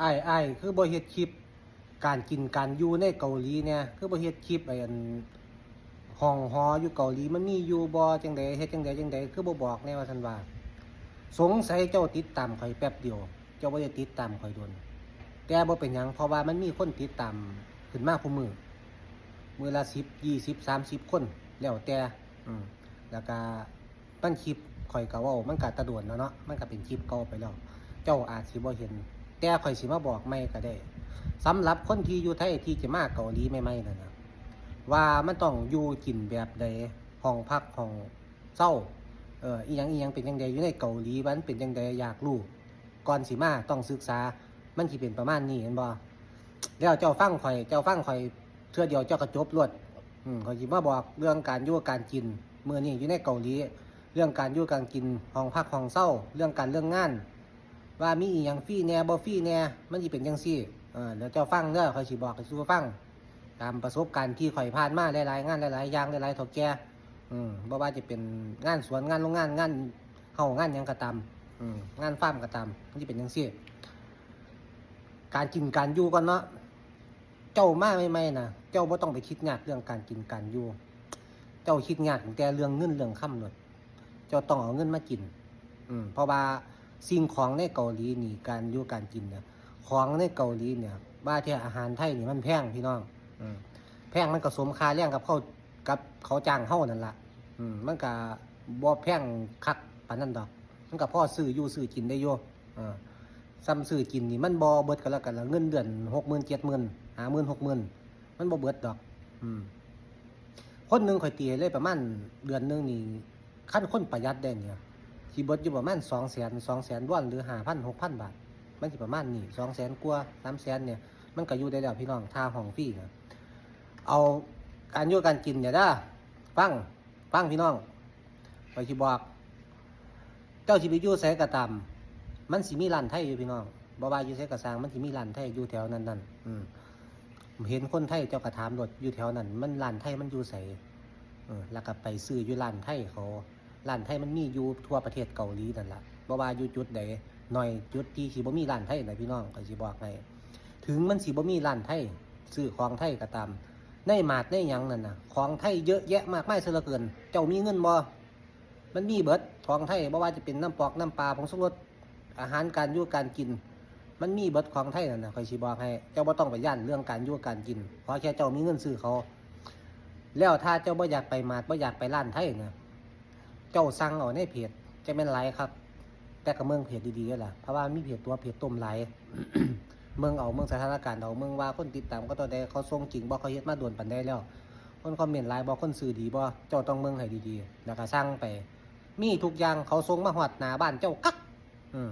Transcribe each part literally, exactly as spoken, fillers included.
อ้าย อ้าย คือบ่เฮ็ดคลิปการกินการอยู่ในเกาหลีแหน่ คือบ่เฮ็ดคลิปไอ้อันห้องหออยู่เกาหลีมันมีอยู่บ่ จั่งใด เฮ็ดจั่งใด จั่งใด คือบ่บอกแหน่ ว่าซั่นว่า สงสัยเจ้าติดตามข้อยแป๊บเดียว เจ้าบ่ได้ติดตามข้อยโดน แต่บ่เป็นหยัง เพราะว่ามันมีคนติดตามขึ้นมาคู่มื้อ มื้อละสิบ ยี่สิบ สามสิบ คน แล้วแต่ อืม แล้วก็ มันคลิปข้อยก็เว้า มันก็ตะโดนแล้วเนาะ มันก็เป็นคลิปเก่าไปแล้ว เจ้าอาจสิบ่เห็น แต่ข้อยสิมาบอกใหม่ก็ได้ สำหรับคนที่อยู่ไทยที่จะมาเกาหลีใหม่ๆนั่นน่ะ ว่ามันต้องอยู่กินแบบใด ห้องพัก ห้องเซา เอ่อ อีหยังอีหยังเป็นจั่งใด อยู่ในเกาหลีมันเป็นจั่งใด อยากรู้ ก่อนสิมาต้องศึกษา มันสิเป็นประมาณนี้ แม่นบ่ แล้วเจ้าฟังข้อย เจ้าฟังข้อยเทื่อเดียวเจ้าก็จบโลด อืม ข้อยสิมาบอกเรื่องการอยู่การกิน มื้อนี้อยู่ในเกาหลี เรื่องการอยู่การกิน ห้องพักห้องเซา เรื่องการเรื่องงาน ว่ามีอีหยังฟรีแหน่ บ่ฟรีแหน่ มันสิเป็นจั่งซี่ เออ เดี๋ยวเจ้าฟังเด้อ ข้อยสิบอกให้สู่ฟัง ตามประสบการณ์ที่ข้อยผ่านมาหลายๆงาน หลายๆอย่าง หลายๆเฒ่าแก่ อืม บ่ว่าจะเป็นงานสวน งานโรงงาน งานเฮา งานหยังก็ตาม อืม งานฟาร์มก็ตาม มันสิเป็นจั่งซี่ การกินการอยู่ก่อนเนาะ เจ้ามาใหม่ๆน่ะ เจ้าบ่ต้องไปคิดยากเรื่องการกินการอยู่ เจ้าคิดยากตั้งแต่เรื่องเงินเรื่องคำโลด เจ้าต้องเอาเงินมากิน อืม เพราะว่าสิ่งของในเกาหลีนี่ การอยู่การกินเนี่ย ของในเกาหลีเนี่ย ว่าแต่อาหารไทยนี่มันแพงพี่น้อง อืม แพงมันก็สมค่าแรงกับเขา กับเขาจ้างเฮานั่นล่ะ อืม มันก็บ่แพงคักปานนั้นดอก มันก็พอซื้ออยู่ซื้อกินได้อยู่ เออ ส่ำซื้อกินนี่มันบ่เบิดก็แล้วกันล่ะ เงินเดือนหกหมื่น เจ็ดหมื่น ห้าหมื่น หกหมื่น มันบ่เบิดดอก อืม คนหนึ่งข้อยตีให้เลยประมาณเดือนหนึ่งนี่ คันคนประหยัดได้เนี่ย สิเบิดอยู่ประมาณสองแสน สองแสนวอน หรือห้าพัน หกพันบาท มันสิประมาณนี้ สองแสนกว่า สามแสนเนี่ย มันก็อยู่ได้แล้วพี่น้อง ถ้าห้องฟรีนะ เอาการอยู่การกินเนี่ยเด้อ ฟัง ฟังพี่น้อง ข้อยสิบอก เจ้าสิไปอยู่ไสก็ตาม มันสิมีร้านไทยอยู่พี่น้อง บ่ว่าอยู่ไสก็ซ่าง มันสิมีร้านไทยอยู่แถวนั้นๆ อืม เห็นคนไทยเจ้าก็ถามโลด อยู่แถวนั้น มันร้านไทยมันอยู่ไส เออ แล้วก็ไปซื้ออยู่ร้านไทยเขา ร้านไทยมันมีอยู่ทั่วประเทศเกาหลีนั่นล่ะ บ่ว่าอยู่จุดใด หน่อยจุดที่สิบ่มีร้านไทยนะพี่น้อง ข้อยสิบอกให้ ถึงมันสิบ่มีร้านไทย ซื้อของไทยก็ตาม ในมาร์ทในหยังนั่นน่ะ ของไทยเยอะแยะมากมายซะเหลือเกิน เจ้ามีเงินบ่ มันมีเบิด ของไทย บ่ว่าจะเป็นน้ำปอกน้ำปลา ผงชูรส อาหารการอยู่การกิน มันมีเบิดของไทยนั่นน่ะ ข้อยสิบอกให้ เจ้าบ่ต้องไปย้านเรื่องการอยู่การกิน ขอแค่เจ้ามีเงินซื้อเขา แล้วถ้าเจ้าบ่อยากไปมาร์ท บ่อยากไปร้านไทยนะ เจ้าสั่งเอาในเพจ จะแม่นหลายคัก แต่ก็เบิ่งเพจดีๆเด้อล่ะ เพราะว่ามีเพจตั๋วเพจต้มหลาย เบิ่งเอา เบิ่งสถานการณ์เอา เบิ่งว่าคนติดตามเขาเท่าใด เขาส่งจริงบ่ เขาเฮ็ดมาโดนปานใดแล้ว คนคอมเมนต์หลายบ่ คนซื้อดีบ่ เจ้าต้องเบิ่งให้ดีๆ แล้วก็สั่งไป มีทุกอย่าง เขาส่งมาฮอดหน้าบ้านเจ้ากัก อืม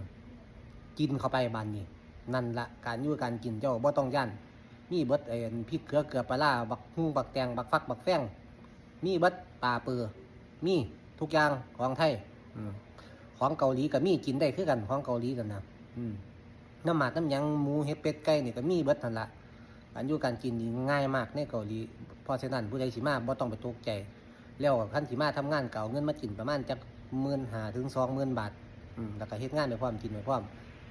กินเข้าไปบาดนี้ นั่นละ การอยู่การกินเจ้าบ่ต้องย้าน มีเบิด ไอ้อันพริกเขือเกลือปลาร้า บักฮุ่งบักแตง บักฟักบักแฟง มีเบิด ปลาเปือ มีทุกอย่าง ของไทย อืม ของเกาหลีก็มี กินได้คือกัน ของเกาหลีนั่นน่ะ อืม น้ำหมากน้ำหยัง หมูเห็ดเป็ดไก่นี่ก็มีเบิดนั่นละ การอยู่การกินนี่ง่ายมากในเกาหลี เพราะฉะนั้นผู้ใดสิมาบ่ต้องไปตกใจ แล้วคันสิมาทำงานก็เอาเงินมากินประมาณจักหมื่นห้าถึงสองหมื่นบาท อืม แล้วก็เฮ็ดงานไปพร้อม กินไปพร้อม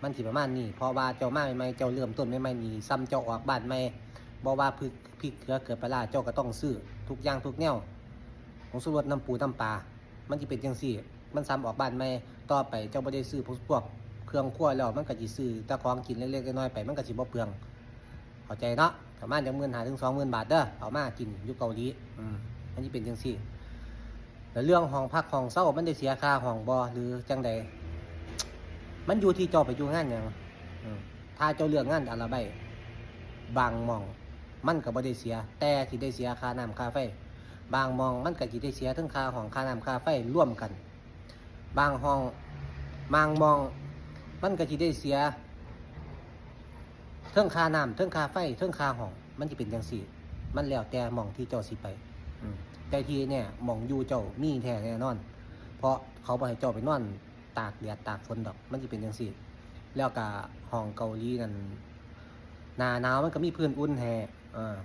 มันสิประมาณนี้ เพราะว่าเจ้ามาใหม่ๆ เจ้าเริ่มต้นใหม่ๆนี่ ส่ำเจ้าออกบ้านใหม่ บ่ว่าพริก พริกเกลือเกลือปลาร้า เจ้าก็ต้องซื้อทุกอย่างทุกแนว ผงชูรส น้ำปูน้ำปลา มันสิเป็นจั่งซี้ มันส่ำออกบ้านใหม่ ต่อไปเจ้าบ่ได้ซื้อพวก พวกเครื่องครัวแล้ว มันก็สิซื้อแต่ของกินเล็กๆน้อยๆไป มันก็สิบ่เปลือง เข้าใจเนาะ ประมาณจักหมื่นห้าถึงสองหมื่นบาทเด้อ เอามากินอยู่เกาหลี อืม มันสิเป็นจั่งซี้ แล้วเรื่องห้องพักห้องเซา มันได้เสียค่าห้องบ่ หรือจั่งใด มันอยู่ที่เจ้าไปอยู่งานหยัง อืม ถ้าเจ้าเลือกงานอาราไบ บางหม่อง มันก็บ่ได้เสีย แต่สิได้เสียค่าน้ำค่าไฟ บางหม่องมันก็สิได้เสียเทิงค่าห้อง ค่าน้ำค่าไฟรวมกัน บางห้อง บางหม่อง มันก็สิได้เสีย เทิงค่าน้ำ เทิงค่าไฟ เทิงค่าห้อง มันสิเป็นจั่งซี้ มันแล้วแต่หม่องที่เจ้าสิไป อืม แต่ที่แน่หม่องอยู่เจ้ามีแท้แน่นอน เพราะเขาบ่ให้เจ้าไปนอนตากแดดตากฝนดอก มันสิเป็นจั่งซี้ แล้วก็ห้องเกาหลีนั่น หน้าหนาวมันก็มีพื้นอุ่นให้ เออ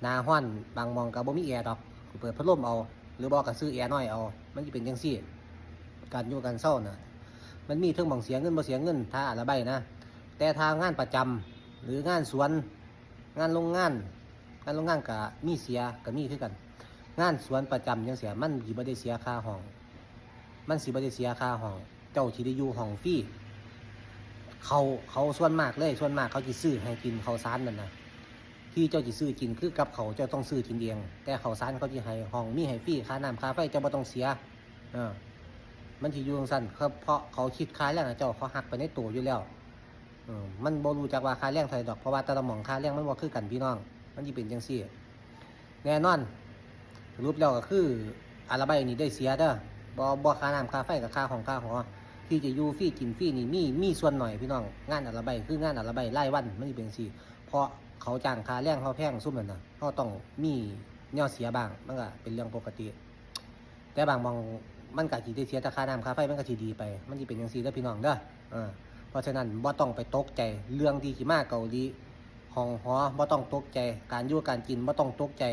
หน้าร้อนบางหม่องก็บ่มีแอร์ดอก เปิดพัดลมเอา หรือบ่ก็ซื้อแอร์น้อยเอา มันสิเป็นจั่งซี้ การอยู่การเซาน่ะ มันมีเทิงหม่องเสียเงินบ่เสียเงิน ถ้าอาราไบนะ แต่ถ้างานประจำหรืองานสวน งานโรงงาน งานโรงงานก็มีเสีย ก็มีคือกัน งานสวนประจำจั่งซี้ มันสิบ่ได้เสียค่าห้อง มันสิบ่ได้เสียค่าห้อง เจ้าสิได้อยู่ห้องฟรี เขา เขาส่วนมากเลย ส่วนมากเขาสิซื้อให้กินข้าวสารนั่นน่ะ ที่เจ้าสิซื้อกินคือกับข้าวเจ้าต้องซื้อกินเอง แต่ข้าวสารเขาสิให้ห้อง มีให้ฟรี ค่าน้ำค่าไฟเจ้าบ่ต้องเสีย เออ มันสิอยู่จั่งซั้น เพราะเขาคิดค่าแรงให้เจ้า เขาหักไปในตัวอยู่แล้ว เออ มันบ่รู้จักว่าค่าแรงเท่าใดดอก เพราะว่าแต่ละหม่องค่าแรงมันบ่คือกันพี่น้อง มันสิเป็นจั่งซี้ แน่นอน สรุปแล้วก็คืออาราไบนี่ได้เสียเด้อ บ่ บ่ค่าน้ำค่าไฟกับค่าห้องค่าหอ ที่จะอยู่ฟรีกินฟรีนี่มี มีส่วนน้อยพี่น้อง งานอาราไบคืองานอาราไบรายวัน มันสิเป็นจั่งซี้ เพราะเขาจ้างค่าแรงเฮาแพงซุมนั้นน่ะ เฮาต้องมีแนวเสียบ้าง มันก็เป็นเรื่องปกติ แต่บางหม่องมันก็สิได้เสียแต่ค่าน้ำค่าไฟ มันก็สิดีไป มันสิเป็นจั่งซี้เด้อพี่น้องเด้อ เออ เพราะฉะนั้นบ่ต้องไปตกใจเรื่องที่สิมาเกาหลี ห้องหอบ่ต้องตกใจ การอยู่การกินบ่ต้องตกใจ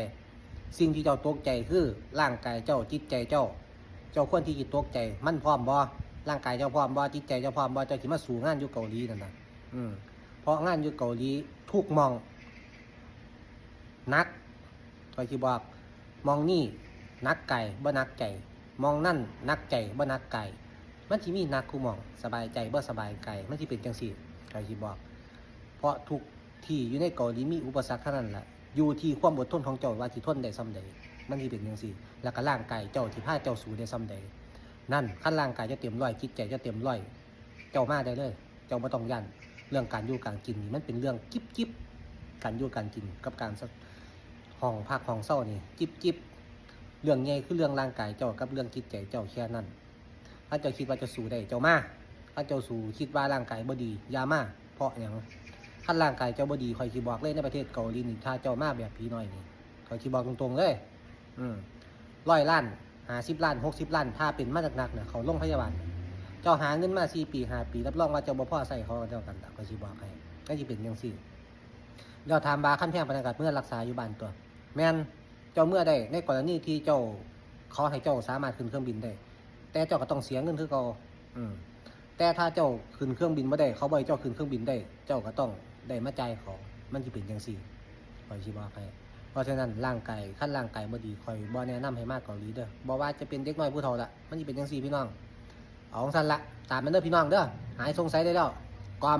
สิ่งที่เจ้าตกใจคือร่างกายเจ้า จิตใจเจ้า เจ้าควรที่สิตกใจ มันพร้อมบ่ ร่างกายเจ้าพร้อมบ่ จิตใจเจ้าพร้อมบ่ เจ้าสิมาสู้งานอยู่เกาหลีนั่นน่ะ อืม เพราะงานอยู่เกาหลีทุกหม่องหนัก ข้อยสิบอก หม่องนี้หนักกายบ่หนักใจ หม่องนั่นหนักใจบ่หนักกาย มันสิมีหนักคู่หม่อง สบายใจบ่สบายกาย มันสิเป็นจั่งซี้ ข้อยสิบอก เพราะทุกที่อยู่ในเกาหลีมีอุปสรรคทั้งนั้นแหละ อยู่ที่ความอดทนของเจ้าว่าสิทนได้ส่ำใด มันสิเป็นจั่งซี้ แล้วก็ร่างกายเจ้าสิพาเจ้าสู้ได้ส่ำใด นั่น คันร่างกายเจ้าเต็มร้อย จิตใจเจ้าเต็มร้อย เจ้ามาได้เลย เจ้าบ่ต้องย้าน เรื่องการอยู่การกินนี่มันเป็นเรื่องจิ๊บจิ๊บ การอยู่การกินกับการสะ ห้องพักห้องเซานี่จิ๊บจิ๊บ เรื่องใหญ่คือเรื่องร่างกายเจ้ากับเรื่องจิตใจเจ้าแค่นั้น คันเจ้าคิดว่าเจ้าสู้ได้ เจ้ามา คันเจ้าสู้คิดว่าร่างกายบ่ดี อย่ามา เพราะหยัง คันร่างกายเจ้าบ่ดี ข้อยสิบอกเลยในประเทศเกาหลีนี่ ถ้าเจ้ามาแบบผีน้อยนี่ ข้อยสิบอกตรงๆเลย อืม ร้อยล้าน ห้าสิบล้าน หกสิบล้าน ถ้าเป็นมาหนักๆเนี่ย เข้าโรงพยาบาล เจ้าหาเงินมาสี่ปีห้าปี รับรองว่าเจ้าบ่พอใช้ เขาก็เจ้ากันล่ะ ข้อยสิบอกให้ มันสิเป็นจั่งซี้ แล้วถามว่าคันแพงปานนั้นก็เมือรักษาอยู่บ้านตั่ว แม่น เจ้าเมือได้ในกรณีที่เจ้า เขาให้เจ้าสามารถขึ้นเครื่องบินได้ แต่เจ้าก็ต้องเสียเงินคือเก่า อืม แต่ถ้าเจ้าขึ้นเครื่องบินบ่ได้ เขาบ่ให้เจ้าขึ้นเครื่องบินได้ เจ้าก็ต้องได้มาจ่ายเขา มันสิเป็นจั่งซี้ ข้อยสิบอกให้ เพราะฉะนั้นร่างกาย คันร่างกายบ่ดี ข้อยบ่แนะนำให้มาเกาหลีเด้อ บ่ว่าจะเป็นเด็กน้อยผู้เฒ่าละ มันสิเป็นจั่งซี้พี่น้อง เอาจั่งซั้นละ ตามนั้นเด้อพี่น้องเด้อ หายสงสัยได้แล้ว กอม